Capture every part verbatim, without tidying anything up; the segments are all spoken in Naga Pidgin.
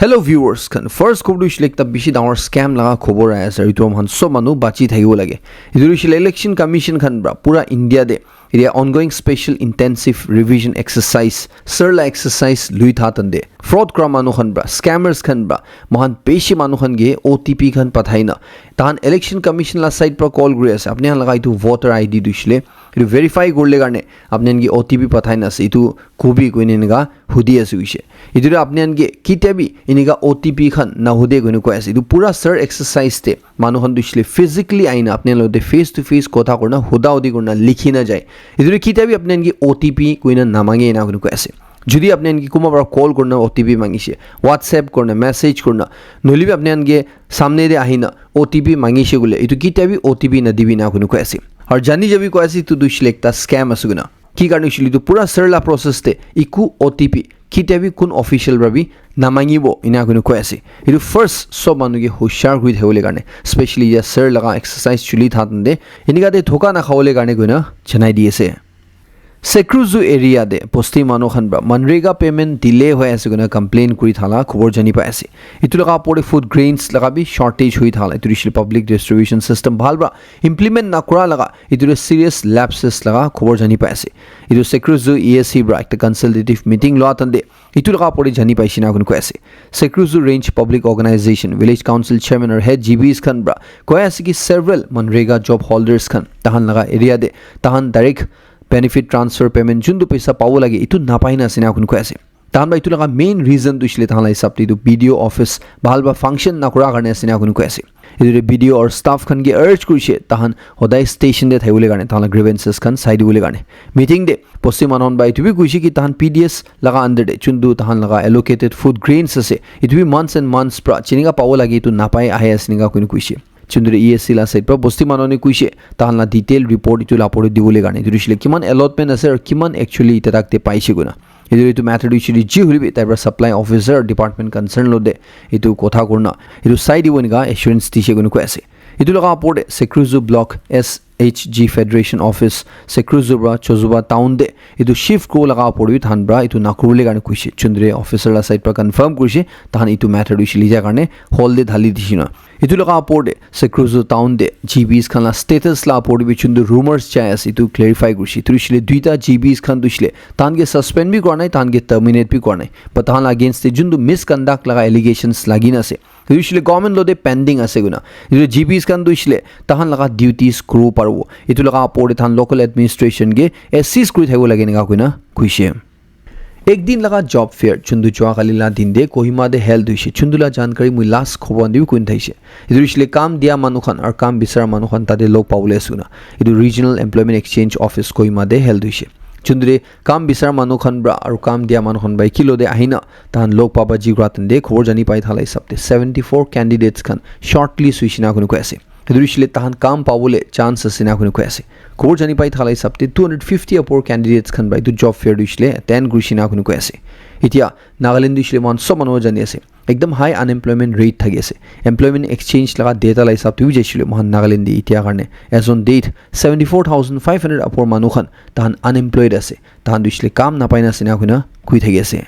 Hello viewers khan, first khobor tu hoishe le ekta bishi dangor scam laga khobor ahi ase, etu moikhan sob manu bachi thakibo lage. Etu tu hoishe le Election Commission khan pra pura India te etia ongoing special intensive revision exercise, sir la exercise lui tha tande fraud kura manu khan pra, scammers khan pra, moikhan bishi manu khan ke O T P khan pathai na, tahan Election Commission la side pra call kuri ase, apni khan laga etu voter I D tu hoishe le etu verify kurle karne apni khan ke O T P pathai na ase, etu kobi koine enika hudi ase hoishe. Etu tu apni khan ke kitia bi enika O T P khan nahude koine koi ase. Etu pura sir exercise te manu khan tu hoishe le physically aina apni khan logote face to face kotha kurina huda hudi kurina likhi na jai. Etu tu kitia bi apni khan ke O T P koina namange ena koine koi ase. Jodi apni khan ke kunba pra call kurina O T P mangishe, WhatsApp kurina, message kurina, nohole bi apni khan ke samne te ahina O T P mangishe koile, etu kitia bi O T P nadibi ena koine koi ase. Aru jani jabi koi ase, etu tu hoishe le ekta scam ase koina. Ki karne hoishe le etu pura sir la process te eku O T P kitia bi kun official pra bi namangibo ena koine koi ase. Etu first sob manu ke hushar kuri thakibole karne, specially ya sir laga exercise chuli tha tande enika te dhoka nakhawole karne koina janai di ase. Sekruzu area te bosti manu khan pra MGNREGA payment delay hoi ase koina complain kuri thala khobor jani pai ase. Etu laga opor te food grains laga bi shortage hoi thala, etu hoishe le public distribution system bhal pra implement nakura laga, etu tu serious lapses laga khobor jani pai ase. Etu Sekruzu E S C pra ekta consultative meeting loa tande etu laga opor te jani paishe ena koina koi ase. Sekruzu Range Public Organization, Village Council Chairman aru Head G Bs khan pra koi ase ki several MGNREGA job holders khan tahan laga area te tahan direct benefit transfer payment juntu paisa pabo lage, etu napai na ase ena koina koi ase. Tahan pra etu laga main reason tu hoishe le tahan la hisab te etu B D O office bhal pra function nakura karne ase ena koina koi ase. Etu te B D O aru staff khan ke urge kurishe tahan hodai station te thakibole karne, tahan la grievances khan sai dibole karne. Meeting te bosti manu khan pra etu bi kuishe ki tahan P D S laga under te juntu tahan laga allocated food grains ase, etu bi months and months pra jinika pabo lage etu napai ahi ase ena koina kuishe. Juntu E S C la side pra bosti manu khan kuishe tahan la detail report etu la opor te dibole karne. Etu hoishe le kiman allotment ase aru kiman actually etia tak te paishe koina. Etu, etu matter tu hoishe le ji hoile bi tai pra supply officer, department concern logote etu kotha kurina etu sai dibo enika assurance dishe koina koi ase. Etu laga opor te Sekruzu Block S H G Federation Office, Sekruzu pra Chozuba Town te etu shift kuribo laga opor te bi tahan pra etu nakuribole karne kuishe. Juntu officer la side pra confirm kurishe tahan etu matter tu hoishe le ja karne hall te dhali dishe na. Etu laga opor te Sekruzu Town te G Bs khan la status la opor te bi juntu rumors jai ase, etu clarify kurishe. Etu hoishe le duita G Bs khan tu hoishe le tahan ke suspend bi kura nai, tahan ke terminate bi kura nai. But tahan la against te juntu misconduct laga allegations lagi na ase, etu hoishe le government logote pending ase koina. Etu G Bs khan tu hoishe le tahan laga duties kuribo paribo. Etu laga opor te tahan local administration ke assist kuri thakibo lage enika koina kuishe. Ek din laga job fair juntu jua kali la din te Kohima te held hoishe. Juntu la jankari moi last khobor khan te bi koi na thakishi. Etu hoishe le kam dia manu khan aru kam bisara manu khan tate log pabole ase koina. Etu Regional Employment Exchange Office Kohima te held hoishe. Juntu te kam bisara manu khan pra aru kam dia manu khan pra ki logote ahina tahan log paba ji kura tande khobor jani pai thala hisab te seventy four candidates khan shortlist hoishe ena koina koi ase. Etu hoishe le tahan kam pabole chance ase ena koina koi ase. Khobor jani pai thala hisab te two hundred fifty upor candidates khan pra etu job fair tu hoishe le attend kurishe ena koina koi ase. Etia Nagaland tu hoishe le moikhan sob manu jani ase, ekdam high unemployment rate thaki ase. Employment exchange laga data la hisab te bi jaishe le moikhan Nagaland te etia karne as on date seventy four thousand five hundred upor manu khan tahan unemployed ase. Tahan tu hoishe le kam napai na ase ena koina koi thaki ase.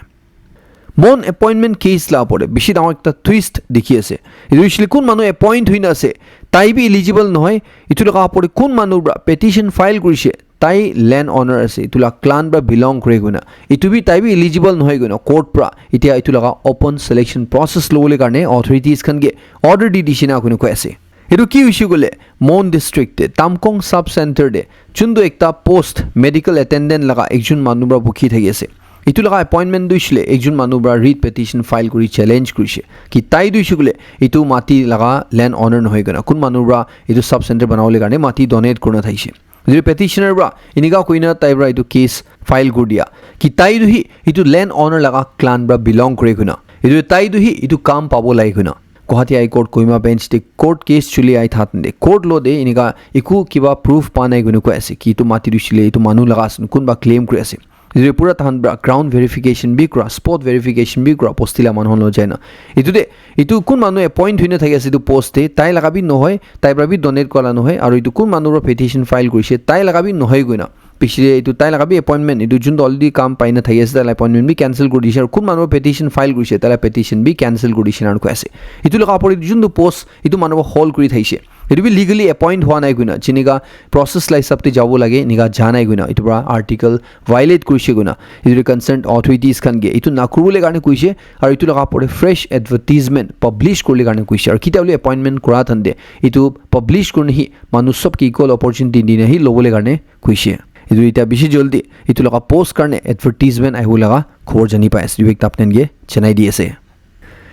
Mon appointment case la opor te bishi dangor ekta twist dikhi ase. Etu hoishe le kun manu appoint hoi na ase, tai bi eligible nohoi. Etu laga opor te kun manu pra petition file kurishe, tai land owner ase, etu la clan pra belong kure koina, etu bi tai bi eligible nohoi koina court pra etia etu laga open selection process lobole karne authorities khan ke order di dishe ena koina koi ase. Etu ki hoishe koile, Mon district te Tamkong sub center te juntu ekta post medical attendant laga ekjon manu pra bukhi thaki ase. Etu laga appointment tu hoishe le ekjon manu pra writ petition file kuri challenge kurishe ki tai tu hoishe koile etu mati laga land owner nohoi koina kun manu pra etu sub center banabole karne mati donate kurina thakishe. Etu petitioner pra enika koina tai pra etu case file kuri dia ki tai tu hi etu land owner laga clan pra belong kure koina, etu tai tu hi etu kam pabo lage koina. Guwahati High Court Kohima bench te court case chuli ai that de court logote enika eku kiba proof pa nai koina koi ase ki etu mati tu hoishe le etu manu laga ase, kunba claim kuri ase. Etu pura tahan pra ground verification bi kura, spot verification bi kura, bosti la manu khan lo jai na. Etu te etu kun manu appoint hoina thaki ase etu post te, tai laga bi nohoi, tai pra bi donate kura la nohoi, aru etu kun manu pra petition file kurishe, tai laga bi nohoi koina Pichete etu tai laga bi appointment, etu juntu already kam pai na thaki ase, tai la appointment bi cancel kuri dishe. Aru kun manu petition file kurishe, tai la petition bi cancel kuri dishe na koi ase. Etu laga opor te juntu post, etu manu para hold kuri thaishe. Etu bi legally appoint hua nai koina, jenika process la hisab te jabo lage, enika ja nai koina, etu para article violate kurishe koina, etu concerned authorities khan ke etu na kuribole karne koishe, aru etu laga opor te fresh advertisement publish kuribole karne koishe, aru kitia bole appointment kura thande etu publish kurina hi manu sob ke equal opportunity dina hi lobole karne koishe. Etu etia bishi jaldi etu laga post karne advertisement ahibo laga khobor jani pai ase, etu ekta apni khan ke janai di ase.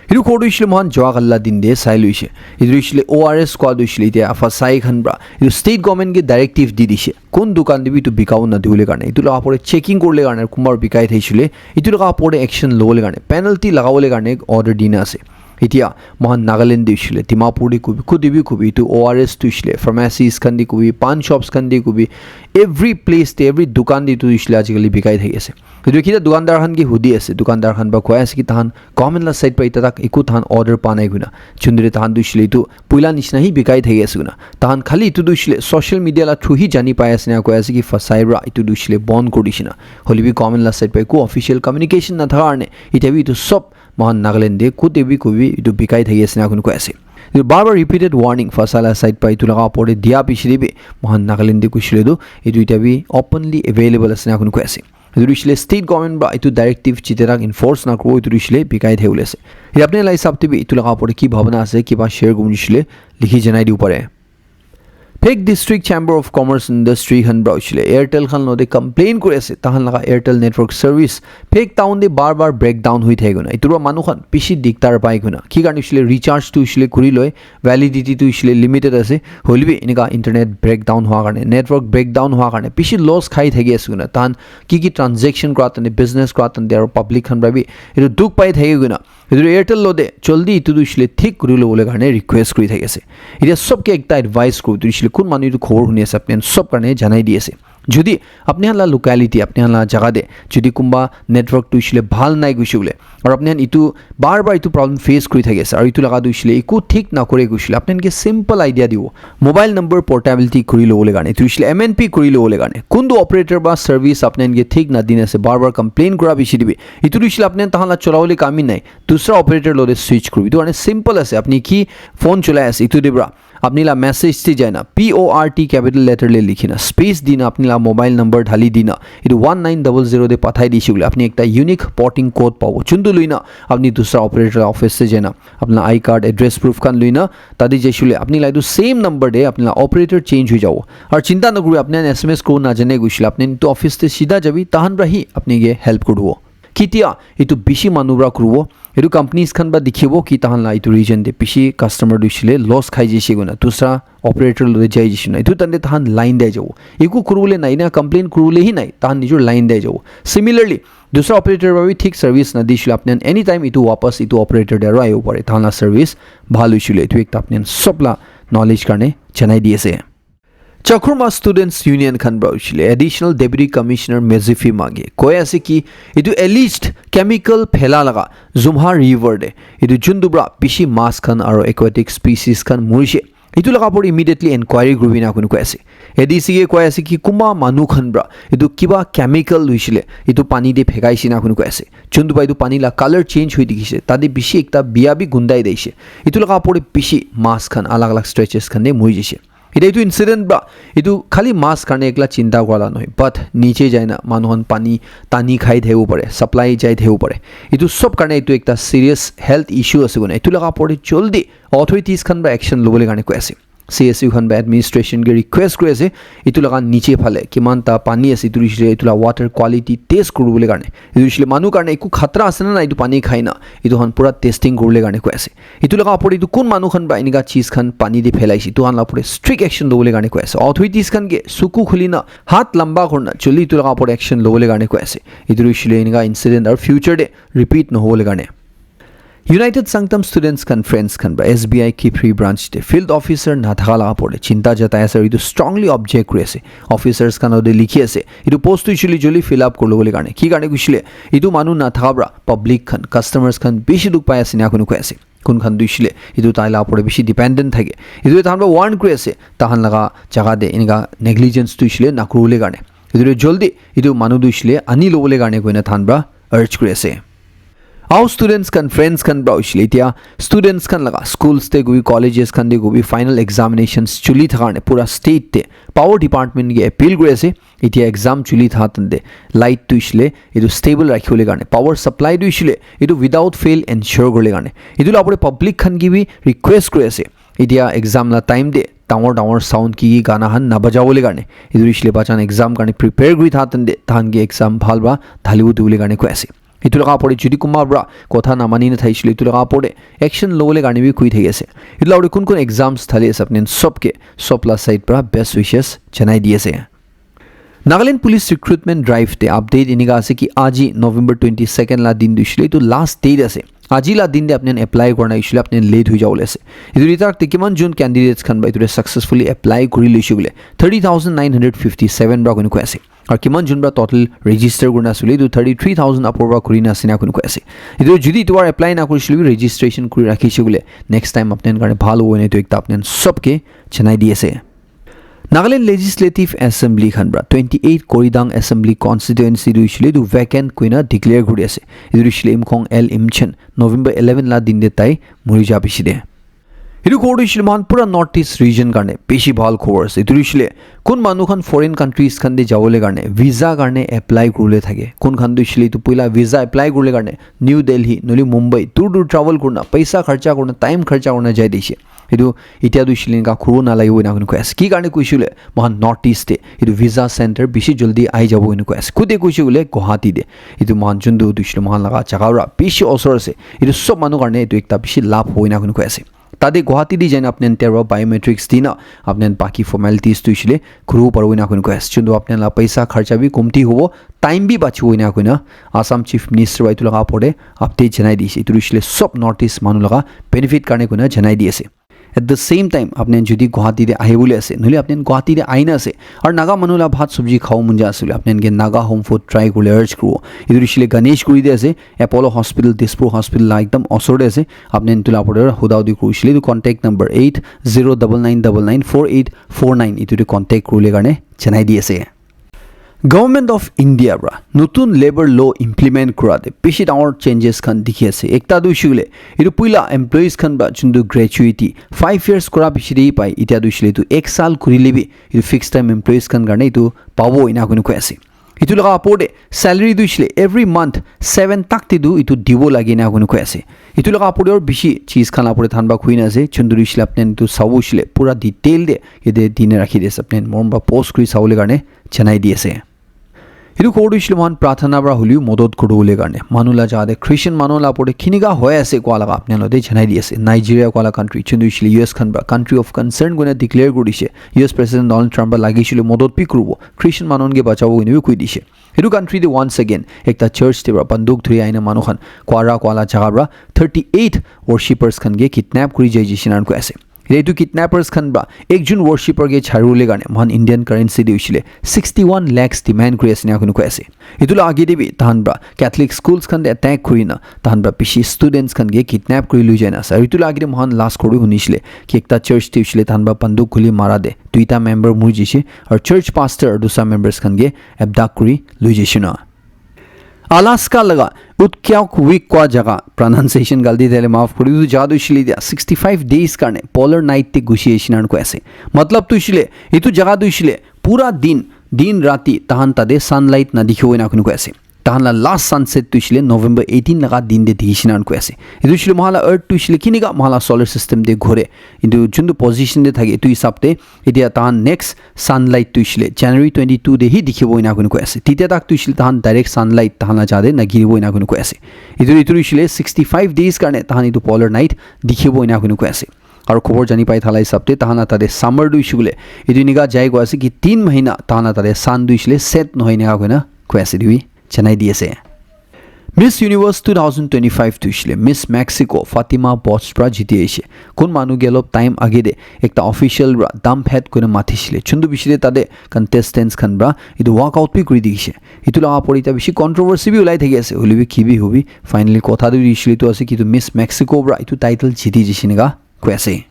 Etu khobor tu hoishe le moikhan jua kali la din te sai loishe. Etu hoishe le O R S kua tu hoishe le etia Fasai khan para etu state government ke directive di dishe, kun dukan te bi etu bikabo na dibole karne, etu laga opor te checking kuribole karne, kunba bikai thaishe le etu laga opor te action lobole karne, penalty lagabole karne order dina ase. Etia moikhan Nagaland te hoishe le, Dimapur te kobi, kute bi kobi, etu O R S tu hoishe le pharmacies khan te kobi, pan shops khan te kobi, every place te, every dukan te etu hoishe le ajikali bikai thaki ase. Etu kitia dukandar khan ke hudi ase, dukandar khan para koi ase ki tahan government la side para eta tak eku tahan order pa nai koina. Chundri tahan tu hoishe le etu puila nishina hi bikai thaki ase koina. Tahan khali etu tu hoishe le social media la through hi jani pai ase na koi ase ki Fasai para etu tu hoishe le bon kuri dishe na. Hoile bi government la side para eku official communication na thaka karne etia bi etu sob moikhan Nagaland te kute bi kobi etu bikai thaki ase na koi ase. Etu bar bar repeated warning Fasai la side para etu laga opor te dia pichete bi moikhan Nagaland te koishe le tu etu etia bi openly available ase na koi ase. Etu hoishe le state government para etu directive chiterak enforce na kuribo, etu hoishe le bikai thaki bole ase. Etu apni la hisab te bi etu laga opor te ki bhabana ase, kiba share kuribo hoishe le likhi janai dibo pare. Phek District Chamber of Commerce Industry khan para hoishe le Airtel khan logote complain kuri ase, tahan laga Airtel network service Phek town te bar bar breakdown hoi thaki koina. Etu para manu khan bishi diktar pai koina. Ki karne hoishe le recharge tu hoishe le kuri loi, validity tu hoishe le limited ase. Hoile bi enika internet breakdown hua karne, network breakdown hua karne bishi loss khai thaki ase koina. Tahan ki ki transaction kura tante, business kura tante aru public khan para bi etu dukh pai thaki koina. Etu Airtel logote jaldi etu tu hoishe le thik kuri lobole karne request kuri thaki ase. Etia sob ke ekta advice kuru tu hoishe le kun manu etu khobor huni ase apni khan sob karne janai di ase. Jodi apni khan la locality, apni khan la jaga te jodi kunba network tu hoishe le bhal nai koishe bole, aru apni khan etu bar bar etu problem face kuri thaki ase, aru etu laga tu hoishe le eku thik na kore koishe le apni khan ke simple idea dibo. Mobile number portability kuri lobole karne, etu hoishe le M N P kuri lobole karne, kuntu operator para service apni khan ke thik na dina ase, bar bar complain kura pichete bi, etu tu hoishe le apni khan tahan la cholabole kam hi nai, dusra operator logote switch kuribi. Etu karne simple ase, apni ki phone cholai ase, etu te para apni la message te jaina P O R T capital letter le likhina space dina apni la mobile number dhali dina etu one nine double zero te pathai dishe koile apni ekta unique porting code pabo. Chuntu loina apni dusra operator la office te jaina apni la I card, address proof khan loina tate jaishe koile apni la etu same number te apni la operator change hoi jabo. Aru chinta nakuribi, apni khan S M S koribo najane koishe le apni khan etu office te sida jabi, tahan para hi apni ke help koribo. Kitia etu bishi manu para kuribo, etu companies khan para dikhibo ki tahan la etu region te bishi customer tu hoishe le loss khai jaishe koina, dusra operator logote jai jaishe koina. Etu time te tahan line te jabo. Eku kuribole nai na, complain kuribole hi nai, tahan nijor line te jabo. Similarly, dusra operator para bi thik service na dishe le apni khan anytime etu wapas etu operator te aru ahibo pare. Tahan la service bhal hoishe le etu ekta apni khan sob la knowledge karne janai di ase. Chakhurma Students Union khan para hoishe le Additional Deputy Commissioner Mezifi Mage koi ase ki etu alleged chemical phela laga Zumha River te etu juntu para bishi mas khan aru aquatic species khan morishe. Etu laga opor immediately inquiry kuribi na koi ase. A D C ke koi ase ki kunba manu khan para etu kiba chemical hoishe le etu pani te phekaishe na koi ase. Juntu para etu pani la color change hoi dikhishe. Tate bishi ekta biya bi gundai daishe. Etu laga opor te bishi mas khan alag alag stretches khan te mori jaishe. Etia etu incident para etu khali mas karne ekla chinta kura la nohoi, but niche jaina manu khan pani tani khai thakibo pare, supply jai thakibo pare. Etu sob karne etu ekta serious health issue ase koina etu laga opor te jaldi authorities khan para action lobole karne koi ase. C S U khan para administration ke request kuri ase, etu laga niche phale kiman ta pani ase, etu hoishe le etu la water quality test kuribole karne. Etu hoishe le manu karne eku khatra ase na nai etu pani khai na, etu khan pura testing kuribole karne koi ase. Etu laga opor te etu kun manu khan para enika cheez khan pani te phelaishe, etu khan la opor te strict action lobole karne koi ase. Authorities khan ke suku khuli na, hat lamba kuri na, jaldi etu laga opor te action lobole karne koi ase. Etu hoishe le enika incident aru future te repeat nohobole karne. United Sangtam Students Conference khan para S B I Kiphire branch te field officer nathaka laga opor te chinta jatai ase aru etu strongly object kuri ase. Officers khan logote likhi ase, etu post tu hoishe le jaldi fill up kuri lobole karne. Ki karne hoishe le etu manu nathaka para public khan, customers khan bishi dukh pai ase ena koi ase. Kun khan tu hoishe le etu tai laga opor te bishi dependent thake. Etu tahan para warn kuri ase, tahan laga jaga te enika negligence tu hoishe le nakuribole karne. Etu tu joldi etu manu tu hoishe le ani lobole karne koina tahan pra urge kuri ase. Aru students khan, friends khan pra hoishe le, etia students khan laga schools te gobi, colleges khan te gobi, final examinations chuli thaka karne pura state te power department ke appeal kuri ase. Etia exam chuli thaka time te light tu hoishe le etu stable rakhi bole karne, power supply tu hoishe le etu without fail ensure kuri bole karne. Etu la opor te public khan ke bi request kuri ase, etia exam la time te dangor dangor sound ki ki gana khan na baja bole karne. Etu hoishe le bachan exam karne prepare kuri thaka time te tahan ke exam bhal pra dhali bo dibole karne koi ase. Etu laga opor te jodi kunba pra kotha na mani na thaishe le, etu laga opor te action lobole karne bi koi thaki ase. Etu la opor te kun kun exams thali ase, apni khan sob ke, sob la side pra best wishes janai di ase. Nagaland Police Recruitment Drive te update enika ase ki aji November twenty second la din tu hoishe le etu last date ase. Aji la din te apni khan apply kurna hoishe le apni khan late hoi jabole ase. Etu ri tak te kiman jon candidates khan ba etu te successfully apply kuri loishe koile thirty thousand nine hundred fifty seven pra koi kena koi ase. Aru kiman jon pra total register kurina ase koile etu thirty three thousand upor pra kurina ase na koi kena koi ase. Etu jodi etu baar apply na kurishe koile bi registration kuri rakhishe koile next time apni khan karne bhal hobo na etu ekta apni khan sob ke janai di ase. Nagaland Legislative Assembly khan pra twenty eight Koridang Assembly Constituency tu hoishe le etu vacant koina declare kuri ase. Etu hoishe le Imkhong L Imchen November eleven la din te tai muri ja piche te. Etu khobor tu hoishe le moikhan pura North East region karne bishi bhal khobor ase. Etu hoishe le kun manu khan foreign countries khan te jabole karne visa karne apply kuribole thake. Kun khan tu hoishe le etu poila visa apply kuribole karne New Delhi nohole Mumbai dur dur travel kurina, paisa kharcha kurina, time kharcha kurina jai dishe. Etu etia tu hoishe le enka khuru nalagibo ena koi kena koi ase. Ki karne koishe koile moikhan North East te etu visa center bishi jaldi ahi jabo ena koi ase. Kute koishe koile Guwahati te. Etu moikhan juntu tu hoishe le moikhan laga jaga para bishi osor ase. Etu sob manu karne etu ekta bishi labh hobo ena koi kena koi ase. Tate Guwahati te jaina apni khan terwa biometrics dina apni khan baki formalities tu hoishe le khuru paribo ena koi kena koi ase. Juntu apni khan la paisa kharcha bi komti hobo, time bi bachibo ena koi kena Assam Chief Minister para etu laga opor te update janai dishe. Etu hoishe le sob North East manu laga benefit karne koi kena janai di ase. At the same time, apni khan jodi Guwahati te ahibole ase, nohole apni khan Guwahati te ahina ase, aru Naga manu la bhat sabji khabo mon jai ase koile, apni khan ke Naga Home Food try kuribole urge kuribo. Etu hoishe le Ganesh Guri te ase, Apollo Hospital, Dispur Hospital la ekdam osor te ase. Apni khan etu la opor te huda hudi kurishe koile etu contact number eight zero double nine double nine four eight four nine, etu te contact kuribole karne janai di ase. Government of India pra notun labour law implement kura te bishi dangor changes khan dikhi ase. Ekta tu hoishe koile, etu puila employees khan pra juntu gratuity five years kura piche te hi pai, etia tu hoishe koile etu ek saal kurile bi etu fixed term employees khan karne etu pabo ena koi kena koi ase. Etu laga opor te salary tu hoishe koile every month seven tak te tu etu dibo lage ena koi kena koi ase. Etu laga opor te aru bishi cheez khan la opor te tahan pra koi kena ase, juntu hoishe koile apni khan etu sabo hoishe koile pura detail te yate dina rakhi di ase, apni khan morom pra pause kuri sabole karne janai di ase. Etu khobor tu hoishe koile moikhan prathana para hoilebi modot kuribole karne manu la jaga te Christian manu la opor te kinika hoi ase koa laga apni khan logote janai di ase. Nigeria koa la country, juntu hoishe koile U S khan para country of concern koina declare kuri dishe. U S President Donald Trump para lagi hoishe koile modot bi kuribo, Christian manu khan ke bachabo koina bi koi dishe. Etu country te once again ekta church te para banduk dhuri ahina manu khan koa ra koa la jaga para thirty eight worshippers khan ke kidnap kuri jai jishe na koi ase. Etu kidnappers khan para ekjon worshipper ke chari bole karne moikhan Indian currency te hoishe koile sixty one lakhs demand kuri ase ena koi kena koi ase. Etu la age te bi tahan para Catholic schools khan te attack kuri na tahan para bishi students khan ke kidnap kuri loi jai na ase. Aru etu la age te moikhan last khobor hunishe koile ki ekta church te hoishe koile tahan para banduk guli mara te duita member muri jishe aru church pastor aru dusra members khan ke abduct kuri loi jishe na. Alaska laga Utqiagvik koa jaga, pronunciation galti thale maaf kuri dibo, etu jaga tu hoishe koile etia sixty five days karne polar night te gushi ahishe na koi ase. Matlab tu hoishe koile etu jaga tu hoishe koile pura din, din rati tahan tate sunlight na dikhibo ena koi kena koi ase. Tahan la last sunset tu hoishe koile November eighteen laga din te dikhishe na koi ase. Etu hoishe koile moikhan la earth tu hoishe koile kinika moikhan la solar system te ghure, etu juntu position te thake etu hisab te etia tahan next sunlight tu hoishe koile January twenty two te hi dikhibo ena koi kena koi ase. Tetia tak tu hoishe koile tahan direct sunlight tahan la jaga te na giribo ena koi kena koi ase. Etu, etu hoishe koile sixty five days karne tahan etu polar night dikhibo ena koi kena koi ase. Aru khobor jani pai thala hisab te tahan la tate summer tu hoishe koile etu enika jai koi ase ki tin mahina tahan la tate sun tu hoishe koile set nohoi ena koi kena koi ase etu bi janai di ase. Miss Universe two thousand twenty five tu hoishe koile Miss Mexico Fatima Bosch pra jiti ahishe. Kun manu ke olop time age te ekta official pra dump head koina matishe koile. Juntu bishi te tate contestants khan pra etu walk out bi kuri dikhishe. Etu laga opor te etia bishi controversy bi ulai thaki ase. Hoile bi ki bi hobi, finally kotha tu hoishe koile etu ase ki etu Miss Mexico pra etu title jiti jishe ena koi ase.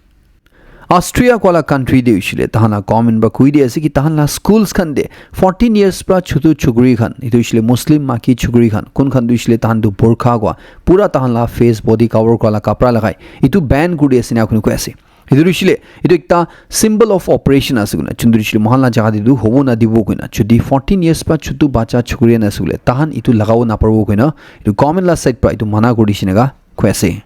Austria koa la country te hoishile tahan la government pra koi di ase ki tahan la schools khan te fourteen years pra chutu chukri khan, etu hoishile Muslim maki chukri khan, kun khan tu hoishile tahan tu burqa koa pura tahan la face body cover koa la kapra lagai, etu ban kuri ase ena koi koi ase. Etu hoishile etu ekta symbol of oppression ase koina, chuntu hoishile mohan la jaga te tu hobo na dibo koina, jodi fourteen years pra chutu bacha chukri khan ase koile tahan etu lagabo na paribo koina etu government la side pra etu mana kuri dise ena koi ase.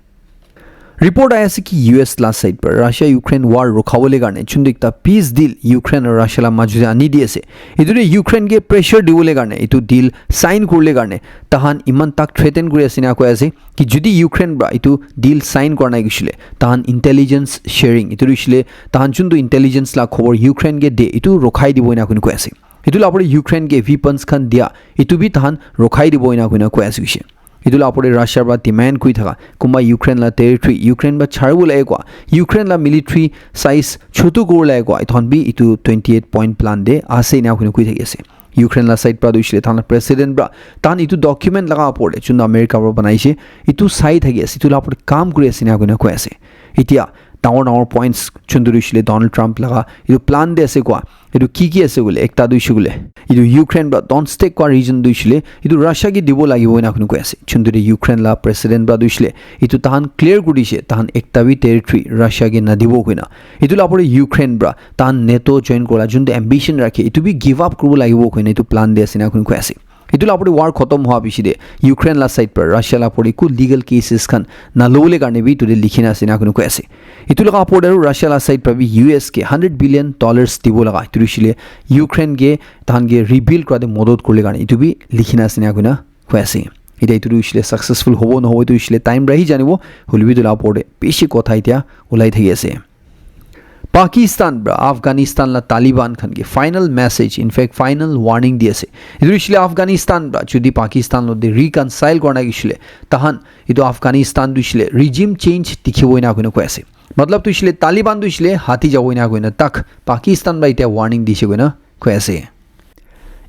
Report ahi ase ki U S la side pra Russia Ukraine war rukhabole karne chuntu ekta peace deal Ukraine aru Russia la majo te ani di ase. Etu te Ukraine ke pressure dibole karne etu deal sign kuribole karne tahan iman tak threaten kuri ase ena koi ase ki jodi Ukraine pra etu deal sign kura nai hoishile tahan intelligence sharing, etu hoishile tahan chuntu intelligence la khobor Ukraine ke de etu rukhai dibo ena koi ase. Etu la opor te Ukraine ke weapons khan dia etu bi tahan rukhai dibo ena koi ase hoishe. Etu la opor te Russia pra demand kuri thaka kunba Ukraine la territory Ukraine pra charibo lage koa, Ukraine la military size chutu kuribo lage koa, etu khan bi etu twenty eight point plan te ase ena koi thaki ase. Ukraine la side pra tu hoishile tahan la president pra tahan etu document laga opor te chuntu America pra banaise etu sai thaki ase, etu la opor te kam kuri ase ena koi ase. Etia dangor dangor points chuntu hoishile Donald Trump laga etu plan te ase koa, etu ki ki ase koile ekta tu hoishe koile etu Ukraine pra Donetsk koa region tu hoishile etu Russia ke dibo lagibo ena koi ase. Chuntu te Ukraine la president pra tu hoishile etu tahan clear kuri dishe tahan ekta bi territory Russia ke na dibo koina. Etu la opor te Ukraine pra tahan NATO join kura la juntu ambition rakhe etu bi give up kuribo lagibo koina etu plan te ase ena koi ase. Etu la opor te war khotom hoa piche te Ukraine la side pra Russia la opor te eku legal cases khan na lobole karne bi etu te likhi na ase ena koi ase. Etu laga opor te aru Russia la side pra bi U S ke hundred billion dollars dibo laga etu hoishile Ukraine ke tahan ke rebuild kura te modot kuribole karne etu bi likhi na ase ena koi ase. Etia etu tu hoishile successful hobo na hobo etu hoishile time pra hi janibo, hoile bi etu la opor te bishi kotha etia ulai thaki ase. Pakistan pra Afghanistan la Taliban khan ke final message, in fact final warning di ase. Etu hoishile Afghanistan pra jodi Pakistan lo de reconcile kura nai hoishile tahan etu Afghanistan tu hoishile regime change dikhibo ena koi ase. Matlab tu hoishile Taliban tu hoishile hati jabo ena koi tak Pakistan pra etia warning dishe koi ase.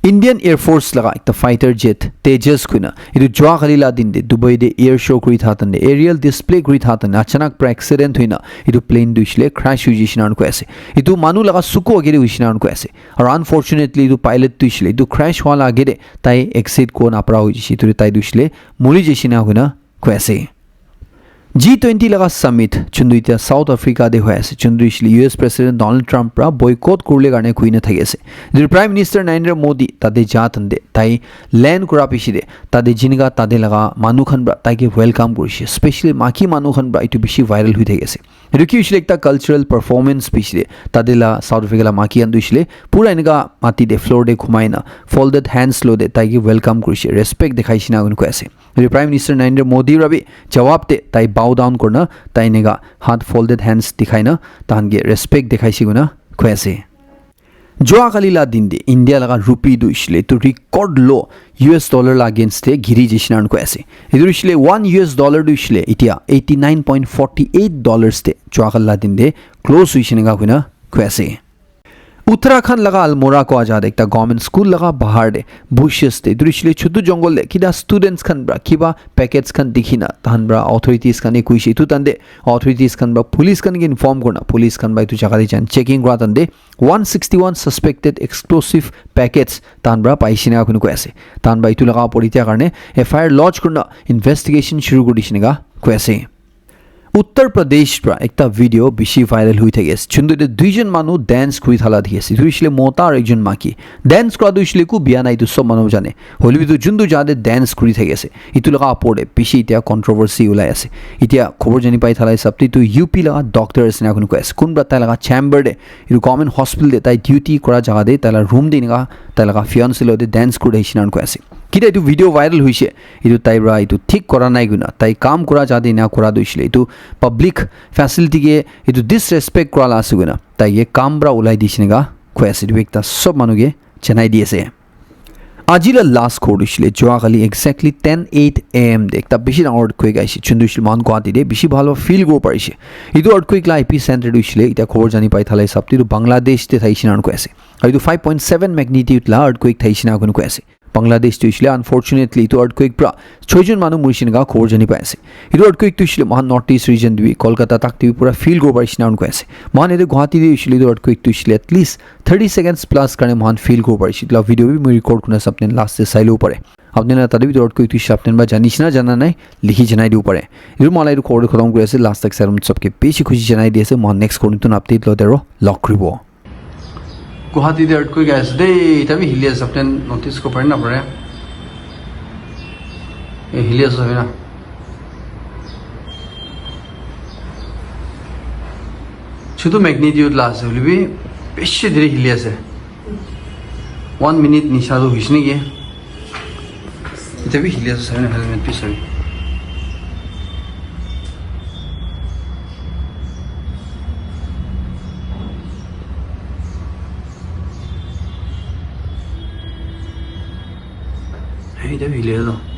Indian Air Force laga ekta fighter jet Tejas koina etu jua kali la din te Dubai te air show kuri tha tan te aerial display kuri tha tan te achanak pra accident hoina etu plane tu hoishile crash hoi jaise ena koi ase. Etu manu laga suku age te hoise ena koi ase. Aru unfortunately etu pilot tu hoishile etu crash hoa la age te tai exit ko na para hoi jaise, etu te tai tu hoishile mori jaise ena koina koi ase. G twenty laga summit chuntu etia South Africa te hoi ase, chuntu hoishile U S President Donald Trump pra boycott kuribole karne koi na thaki ase. Etu Prime Minister Narendra Modi tate ja tan te tai land kura piche te tate jinika tate laga manu khan pra tai ke welcome kurishe, specially maki manu khan pra etu bishi viral hoi thaki ase. Etu ki hoishile ekta cultural performance piche te tate la South Africa la maki khan tu hoishile pura enika mati te floor te khumai na folded hands lo te tai ke welcome kurishe, respect dikhai she ena koi ase. Etu Prime Minister Narendra Modi pra bi jawab te tai bow down kurina tai enika hat folded hands dikhai na tahan ke respect dikhaise koina koi ase. Jua kali la din te India laga rupee tu hoishile etu record low U S dollar la against te giri jaise ena koi ase. Etu hoishile one U S dollar tu hoishile etia eighty nine point forty eight dollars te jua kali la din te close hoise ena koina koi ase. Uttarakhand laga Almora koa jaga te ekta government school laga bahar te bushes te etu hoishile chutu jungle te kida students khan pra kiba packets khan dikhi na tahan pra authorities khan ke koise, etu tan te authorities khan pra police khan ke inform kurina police khan pra etu jaga te jan checking kura tan te one sixty one suspected explosive packets tahan pra paise ena koi ase. Tahan pra etu laga opor etia karne F I R lodge kurina investigation shuru kuri dise ena koi ase. Uttar Pradesh pra ekta video bishi viral hoi thaki ase. Chuntu te duijon manu dance kuri thala dikhi ase. Etu hoishile mota aru ekjon maki. Dance kura tu hoishile eku bia nai, etu sob manu jane. Hoile bi etu juntu jaga te dance kuri thaki ase, etu laga opor te bishi etia controversy ulai ase. Etia khobor jani pai thala hisab te etu U P laga doctor ase ena koi ase. Kunba tai laga chamber te, etu government hospital te tai duty kura jaga te tai laga room te enika tai laga fiancé lo te dance kuri thakishe ena koi ase. Kitia etu video viral hoishe, etu tai pra etu thik kora nai koina, tai kam kora jate ena kora tu hoishe le, etu public facility ke etu disrespect kora la ase koina, tai ke kam pra ulai dishe ena koi ase. Etu ekta sob manu ke janai di ase. Aji la last khobor tu hoishe le, jua kali exactly ten eight A M te ekta bishi dangor earthquake ahishe, chuntu hoishe le moikhan Guwahati te bishi bhal pra feel kuribo parishe. Etu earthquake la epicenter tu hoishe le, etia khobor jani pai thala hisab te etu Bangladesh te thaishe ena koi ase. Aru etu five point seven magnitude la earthquake thaishe ena koi ase. Bangladesh tu hoishe le unfortunately etu earthquake pra choi jon manu murishe enika khobor jani pai ase. Etu earthquake tu hoishe le moikhan North East region te bi, Kolkata tak te bi pura feel kuribo parishe enika koi ase. Moikhan yate Guwahati te hoishe le etu earthquake tu hoishe le at least thirty seconds plus karne moikhan feel kuribo parishe. Etu la video bi moi record kurina ase, apni khan last te sai lobo pare. Apni khan la tate bi etu earthquake tu hoishe le apni khan ba janishi na jana nai, likhi janai dibo pare. Etu moi la etu khobor te khatam kuri ase, last tak sai lum sabke bishi khushi janai di ase. Moikhan next khobor notun update logote aro log kuribo. Guwahati te earthquake ahi ase de, eta bi hili ase, apni khan notice kuribo pare na pare? E hili ase sabi na. Chutu magnitude la ase, hoilebi bishi deri hili ase. One minute nisha tu hoise naki? Eta bi hili ase, sabi na, helmet bi sabi. Hey, eta bi hili ase.